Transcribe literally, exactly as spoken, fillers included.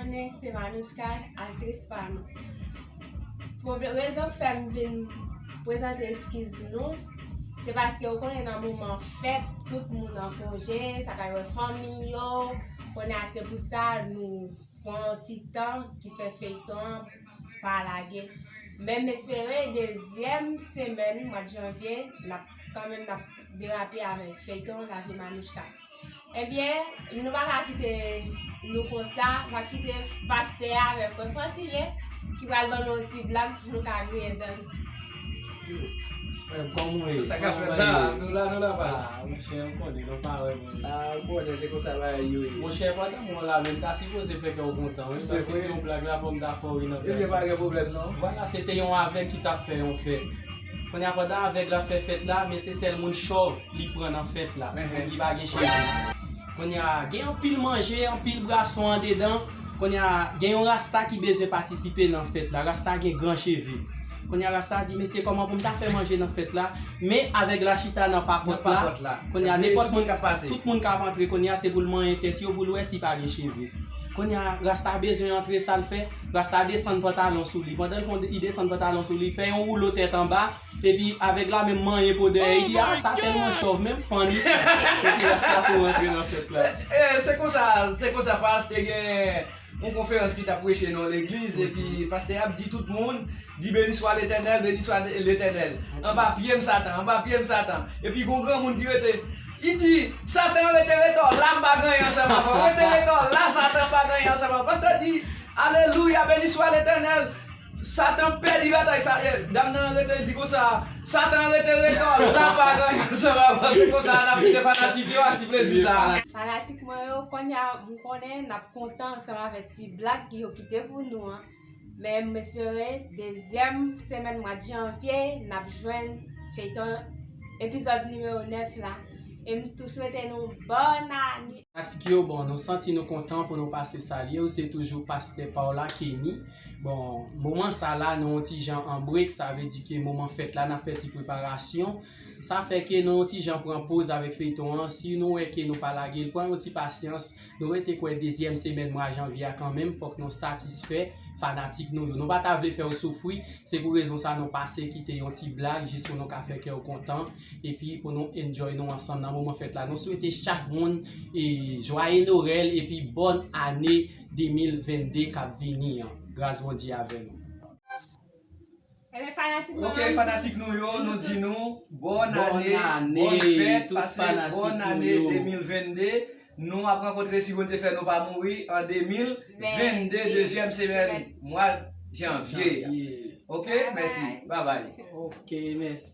Konnen se Manouchka, aktris pa nou. Pwoblè-, rezon k fè m vin prezante eskiz nou, se paske ou konnen nan moman fèt, tout moun an konje, sa ka wè fanmi yo, konnen se pou sa nou pran yon ti tan ki fè feyton an pa lage. Men m espere dezyèm semèn mwa janvye, n ap kanmenm n ap derape avèk feyton Lavi Manouchka. Ebyen, nou pa ka kite nou konsa, m ap kite pastè a avèk frè Francilien ki pral ban nou yon ti blag pou nou ka griyen dan nou. Kòman w ye? Sa ka fèt la, nou la, nou la, pas. Ah, monchè, ou konnen, nou pa wè mwen. Ah, ou konnen, se konsa bagay yo ye. Monchè, pandan mwen la menm, ta sipoze fè kè w kontan, wi. Sa se te yon blag la, fò m ta fè w ri nan Ebyen, pa gen pwoblèm, non. Vwala, se te yon avèg ki t ap fè yon fèt. Kounye a, pandan avèg la ap fè fèt la, men se sèl moun chòv li pran nan fèt la, moun ki pa gen cheve. Kounye a, gen anpil manje, anpil bwason andedan. Kounye a, gen yon rasta ki bezwen patisipe nan fèt la. Rasta gen gran cheve. Kounye a, rasta a di, mesye, kòman pou m ta fè manje nan fèt la? Men avèg la chita nan papòt la. Kounye a, nenpòt moun, tout moun k ap antre, kounye a, se pou l manyen tèt yo, pou l wè si pa gen cheve. Kounye a, rasta bezwen antre, sa l fè? Rasta desann pantalon sou li. Pandan l fè, li desann pantalon sou li, fè yon woulo tèt anba, epi avèg la menm manyen po dèyè, li di, ah, sa tèlman chòv, menm fann li fè. Epi rasta tou rantre nan fèt la. Eh, se konsa, se konsa, pas, te gen yon konferans ki t ap preche nan yon legliz, epi pastè a ap di tout moun, di, beni swa Letènèl, beni swa Letènèl. Anba pye m Satan, anba pye m Satan. Epi gon granmoun ki rete, li di, Satan, rete, rete w la, m pa gen anyen ansanm avè w. Rete, rete w la, Satan, m pa gen anyen ansanm avè w. Pastè di, alelouya, beni swa Letènèl. Satan pèdi batay sa. Eh, dam nan rete, li di konsa, Satan, rete, rete w la, m pa gen anyen ansanm avè w. Se konsa n ap kite fanatik yo ak ti plezi sa. Fanatik mwen yo, kounye a, m konnen n ap kontan ansanm avèk ti blag yo kite pou nou an. Men m espere dezyèm semèn mwa janvye, n ap jwenn feyton epizòd nimewo nèf la. E m tou swete nou bòn ane. Fanatik yo, bon, nou santi nou kontan pou nou pase salye w. Se toujou pastè pa w la, Kenny. Bon, moman sa la, nou yon ti jan an break, sa vle di ke moman fèt la, n ap fè ti preparasyon. Sa fè ke nou yon ti jan pran poz avèk feyton an. Si nou wè ke nou pa lage l, pran yon ti pasyans. Nou rete kwè dezyèm semèn mwa janvye a kanmenm, fòk nou satisfè fanatik nou yo. Nou pa ta vle fè w soufri, se pou rezon sa nou pase kite yon ti blag jis pou nou ka fè kè w kontan, epi pou nou enjoy nou ansanm nan moman fèt la. Nou swete chak moun e jwaye Nwèl epi bòn ane de mil vennde k ap vini an. Gras Bondye avè nou. Ebyen, fanatik mwen. Ok, fanatik nou yo, nou di nou bòn ane, bòn fèt, pase bòn ane de mil vennde. Nou ap rankontre, si Bondye fè nou pa mouri, an de mil vennde, dezyèm semèn mwa janvye. Ok, mèsi. Babay. Ok, mèsi.